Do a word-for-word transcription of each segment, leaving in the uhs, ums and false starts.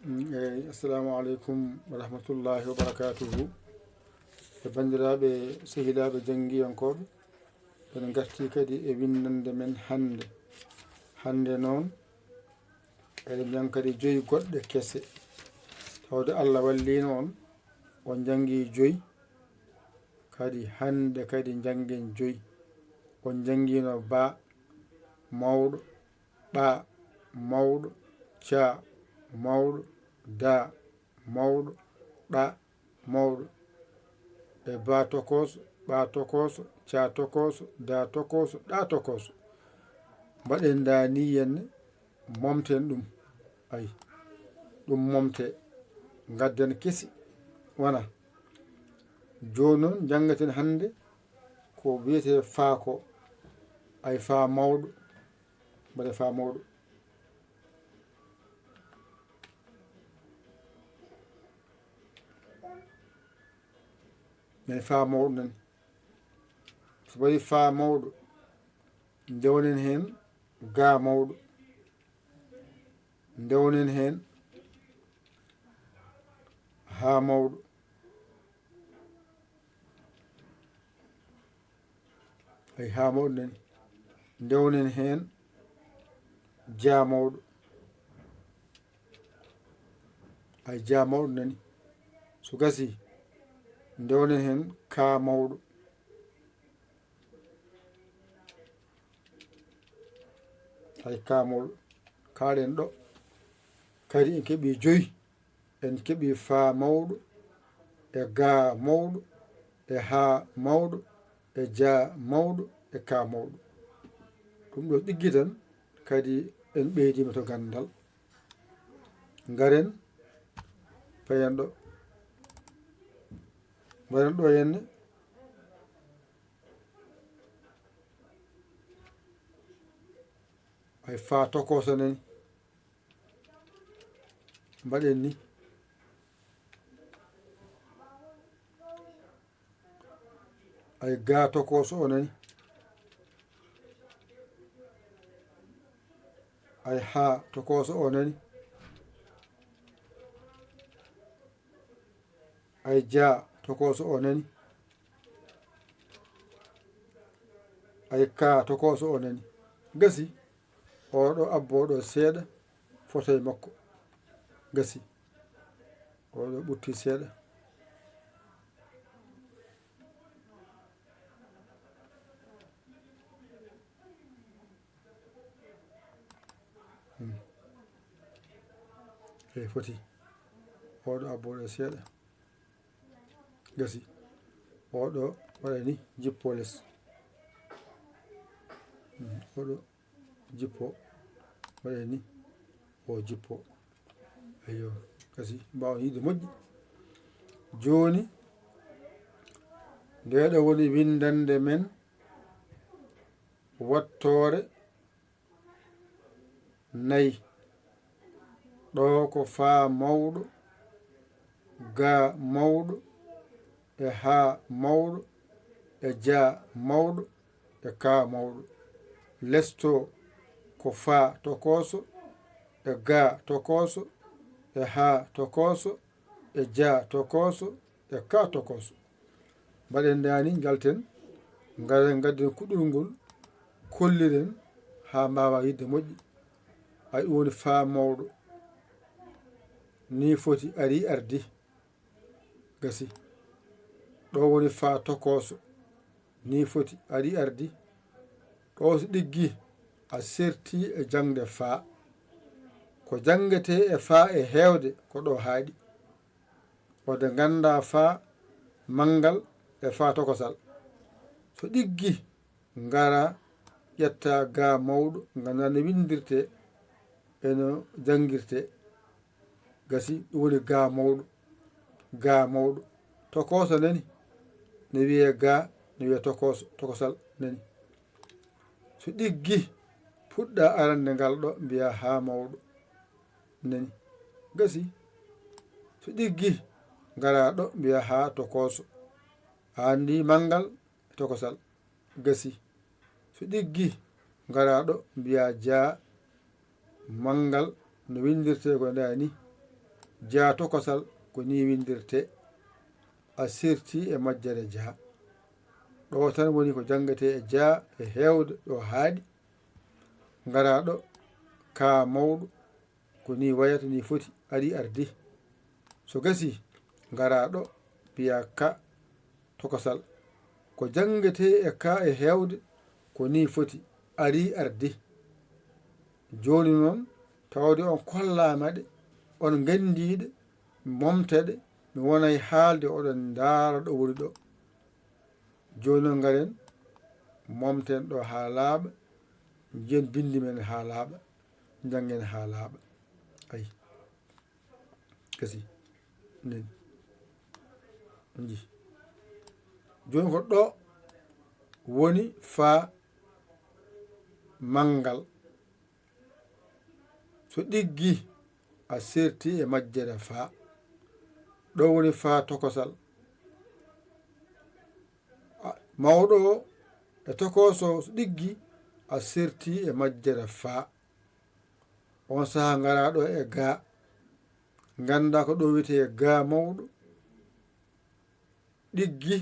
Mm, eyyi, assalamu aleykum wa rahmatullahi wa barakatuhu. E banndiraaɓe, sehilaaɓe janngiyankooɓe, en ngartii kadi e winndannde men hannde. Hannde noon, eɗen njannga kadi joyi goɗɗe kese. Tawde Allah walliino on, on njanngii joyi. Kadi hannde kadi njanngen joyi. On njanngiino ba mawɗo, ɓa mawɗo, ca mawɗo, da mawɗo, ɗa mawɗo. E ba tokooso, ɓa tokooso, ca tokooso, da tokooso, ɗa tokooso. Mbaɗen ndaa ni henne, momten ɗum. Ay, ɗum momte. Ngadden kesi, wona. Jooni noon, njanngaten hannde ko wiyetee faa ko. Ay, faa mawɗo. Mbaɗe faa mawɗo. Nani faa mawɗo nani. So waɗi faa mawɗo, ndewnen heen gaa mawɗo. Ndewnen heen haa mawɗo. Ay, haa mawɗo nani. Ndewnen heen jaa mawɗo. Ay, jaa mawɗo nani. So gasii, ndewnen heen kaa mawɗo. Ay, kaa mawɗo. Kaaɗen ɗo. Kadi en keɓii joyi. En keɓii faa mawɗo, e gaa mawɗo, e haa mawɗo, e jaa mawɗo, e kaa mawɗo. Ɗum ɗo ɗiggi tan, kadi en ɓeydiima to ganndal. Ngaren, payen ɗo. Ngaren ɗo henne. Ay, faa tokooso nani. Mbaɗen ni. Ay, gaa tokooso o nani. Ay, haa tokooso o nani. Ay, jaa tokooso o nani. Ay, kaa tokooso o nani. Gasi. Oɗo abboo ɗo seeɗa, fotay makko. Gasi. Oɗo ɓutti seeɗa. Hmm. Eyi, foti. Oɗo abboo ɗo seeɗa. Gasi. Oɗo waɗa ni, jippo les. Hmm. Oɗo jippo, waɗa ni, o jippo. Eyyo, gasi, mbaawen yiide moƴƴi. Jooni, nde ɗo woni winndannde men wattoore nayi. Ɗo ko faa mawɗo, gaa mawɗo, e haa mawɗo, e jaa mawɗo, e kaa mawɗo. Les to ko faa tokooso, e gaa tokooso, e haa tokooso, e jaa tokooso, e kaa tokooso. Mbaɗen ndaa ni, njalten, ngaren, ngadden kuɗol ngol, kolliren haa mbaawa yiide moƴƴi. Ay, ɗum woni faa mawɗo. Ni foti, ari, ardi. Gasi. Ɗo woni faa tokooso. Ni foti, ari, ardi. Ɗo so ɗiggi, a serti e jaŋde faa. Ko janngetee e faa e heewde ko ɗo haaɗi. Wonde nganndaa faa manngal e faa tokosal. So ɗiggi, ngara ƴetta gaa mawɗo, nganndaa no winndirtee e no janngirtee. Gasi, ɗum woni gaa mawɗo, gaa mawɗo. Tokooso nani, ne wiyee gaa, ne wiyee tokooso, tokosal nani. So ɗiggi, puɗɗa arande ngal ɗo, mbiyaa haa mawɗo. Nani? Gasi. So ɗiggi, ngara ɗo, mbiyaa haa tokooso. A anndi manngal e tokosal. Gasi. So ɗiggi, ngara ɗo, mbiyaa jaa manngal no winndirtee ko ndaa ni. Jaa tokosal ko ni windirtee, a serti e majjere jaa. Ɗo tan woni ko janngetee e jaa e heewde ɗo haaɗi. Ngaraa ɗo, kaa mawɗo, ko ni wayata ni foti, ari ardi. So gasii, ngaraa ɗo, mbiyaa ka tokosal. Ko janngetee e ka e heewde, ko ni foti, ari ardi. Jooni noon, tawde on kollaama ɗe, on nganndii ɗe, momte ɗe, mi wonay haalde, oɗon ndaara ɗo woni ɗo. Jooni noon, ngaren, momten ɗo haa laaɓa, njiyen binndi men haa laaɓa, njanngen haa laaɓa. Ayi. Gasi. Nani. On njii. Jooni ko ɗo woni faa manngal. So ɗiggi, a serti e majjere faa. Ɗo woni faa tokosal. A, mawɗo o e tokooso o, so ɗiggi, a serti e majjere faa. On sahaa ngaraa ɗo e gaa. Nganndaa ko ɗo wiyetee gaa mawɗo. Ɗiggi,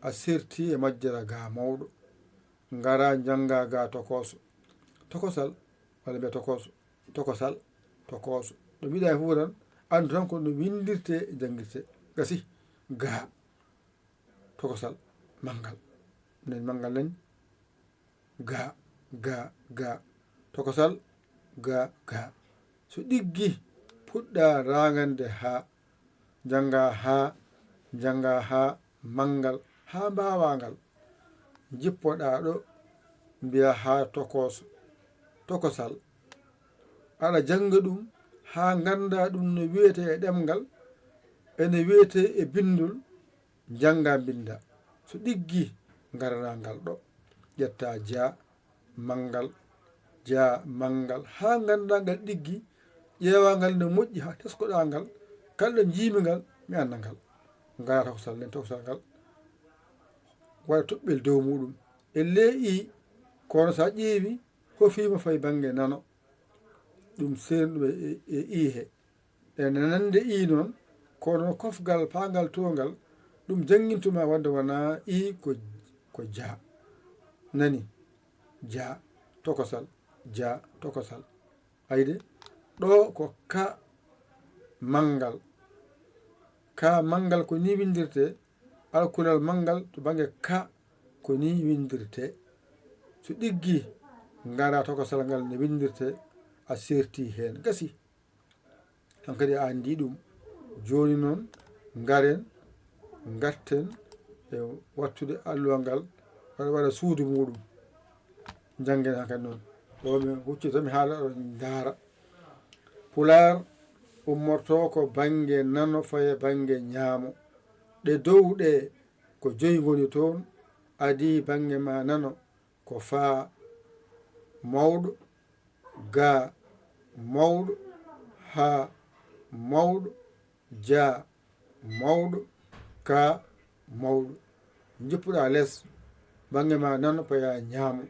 a serti e majjere gaa mawɗo. Ngaraa njanngaa gaa tokooso. Tokosal, walla mbiyaa tokooso. Tokosal, tokooso. Ɗo mbiɗa e fof tan, anndu tan ko no winndirtee e janngirtee. Gasi, gaa. Tokosal, manngal. Nen manngal nen. Gaa, gaa, gaa. Tokosal, gaa, gaa. So ɗiggi, puɗɗaa raagande haa. Njanngaa haa, njanngaa haa, manngal, haa mbaawaa ngal. Njippoɗaa ɗo, mbiyaa haa tokooso, tokosal. Aɗa jannga ɗum, haa nganndaa ɗum no wiyetee e ɗemngal, ene wiyetee e binndol, njanngaa mbinndaa. So ɗiggi, ngaranaa ngal ɗo. Ƴettaa jaa, manngal, jaa, manngal, haa nganndaa ngal ɗiggi, ƴeewaa ngal no moƴƴi, haa teskoɗaa ngal, kala ɗo njiimi ngal, mi annda ngal. Ngaraa tokosal nden, tokosal ngal waɗa toɓɓel dow muuɗum. E ley ii, kono so a ƴeewi, hofiima fayi bannge nano. Ɗum seen ɗum e, e, e ii he. Ene nande ii noon, kono kofgal paangal toongal, ɗum janngintuma wonde wonaa ii ko, ko jaa. Nani? Jaa, tokosal, jaa, tokosal. Ayde, ɗo ko ka manngal. Ka manngal ko ni winndirtee, alkulal manngal to bannge ka ko ni winndirtee. So ɗiggi, ngaraa tokosal ngal no winndirtee, a serti heen. Gasi. Hankadi a anndi ɗum. Jooni noon, ngaren, ngarten e wattude alluwal ngal, waɗa, waɗa suudu muuɗum. Njanngen hankadi noon. Ɗo mi huccita, mi haala, ɗo ndaara. Pulaar ummortoo ko bannge nano, faye bannge ñaamo. Ɗe dow ɗe ko joyi ngoni toon, adii bannge maa nano, ko faa mawɗo, gaa mawɗo, haa mawɗo, jaa mawɗo, kaa mawɗo. Njippuɗaa les, bannge maa nano, payaa ñaamo.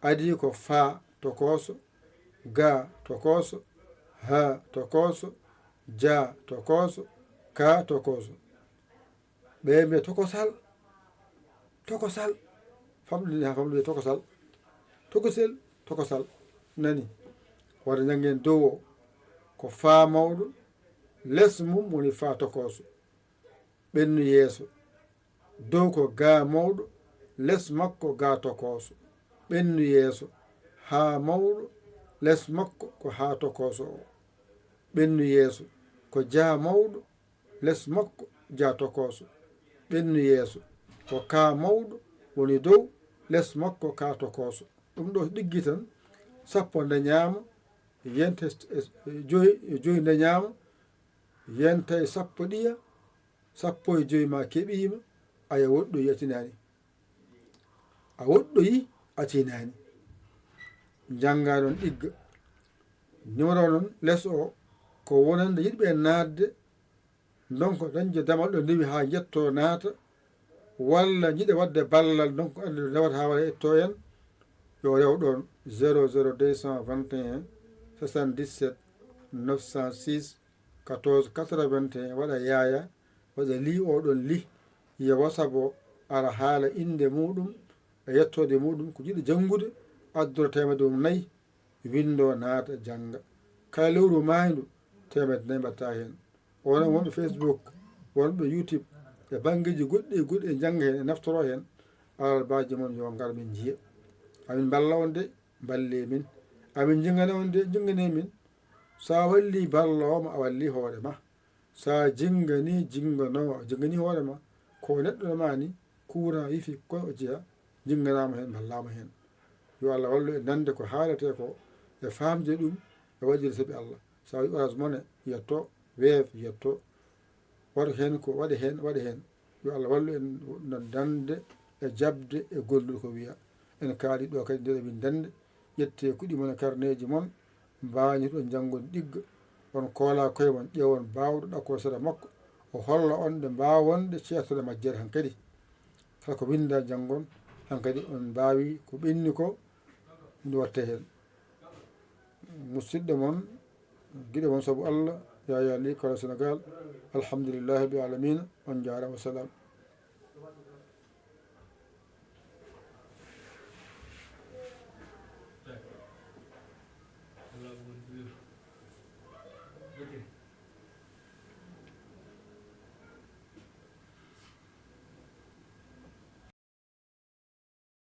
Adii ko faa tokooso, gaa tokooso, haa tokooso, jaa tokooso, kaa tokooso. Ɓe mbiya tokosal, tokosal. Famɗude haa famɗude tokosal. Tokosel, tokosal. Nani? Wata njanngen dow o. Ko faa mawɗo, les mum woni faa tokooso. Ɓennu yeeso. Dow ko gaa mawɗo, les makko gaa tokooso. Ɓennu yeeso. Haa mawɗo, les makko ko haa tokooso o. Ɓennu yeeso. Ko jaa mawɗo, les makko jaa tokooso. Ɓennu yeeso. Ko kaa mawɗo woni dow, les makko kaa tokooso. Ɗum ɗo ɗiggi tan, sappo nde ñaama, yente e joyi, e joyi nde ñaama, yente e sappo ɗiya, sappo e joyi ma keɓiima, aya woɗɗoyi a tinaani. A woɗɗoyi a tinaani. Njanngaa noon ɗigga. Numéro noon les o, ko wonande yiɗɓe naatde, donc dañde damal ɗo ndewi haa njettoo naata, walla njiɗa waɗde ballal, donc annde nde rewata haa waɗa ettoo en, yo rew ɗoon zéro zéro deux cent vingt et un soixante-dix-sept neuf cent six. quatorze quatre-vingt-un, waɗa yaaya, waɗa lii oɗon lii, yiya WhatsApp o, ara haala innde muɗum e yettoode muɗum, ko jiɗi janngude, addora teemedde mum nayi, winndoo, naata, jannga. Kala lewru maayndu, teemedde nayi mbaɗta heen. Onon wonɓe Facebook, wonɓe YouTube, e banngeeji goɗɗi e goɗɗi, e njannga heen, e naftoroo heen, alal baaji mon yo ngar min njiya. Amin mballa on de, mballee min. Amin njinnganee on de, njinnganee min. So a wallii balloowo ma, a wallii hoore ma. So a jinnganii jinnganoowo, a jinnganii hoore ma. Ko neɗɗo no ma ni, courant, wifi, ko o jeyaa, jinnganaama heen, mballaama heen. Yo Allah wallu en nande ko haaletee ko, e faamde ɗum, e waɗde sabi Allah. So a waɗi Orange Money, yetto, Wave, yetto. Waɗa heen ko, waɗa heen, waɗa heen. Yo Allah wallu en no nande e jaɓde e gollude ko wiya. En kaali ɗo kadi, ndeɗa min nande, ƴettee kuɗi mon e karneeji mon, mbaañotoɗon, njanngon ɗigga, on koola koye mon, ƴeewon baawɗo ɗakkol sera makko, o holla on nde mbaawon nde ceertoɗe majjere hankadi. Kala ko winnda njanngon, hankadi on mbaawi ko ɓenni ko, nde watte heen. Musidɗo mon, giɗo mon sabu Allah, Yaya Ly, Kala Sénégal. Alhamdulillahi rabbil alamina, on njaaraama, wa salaam.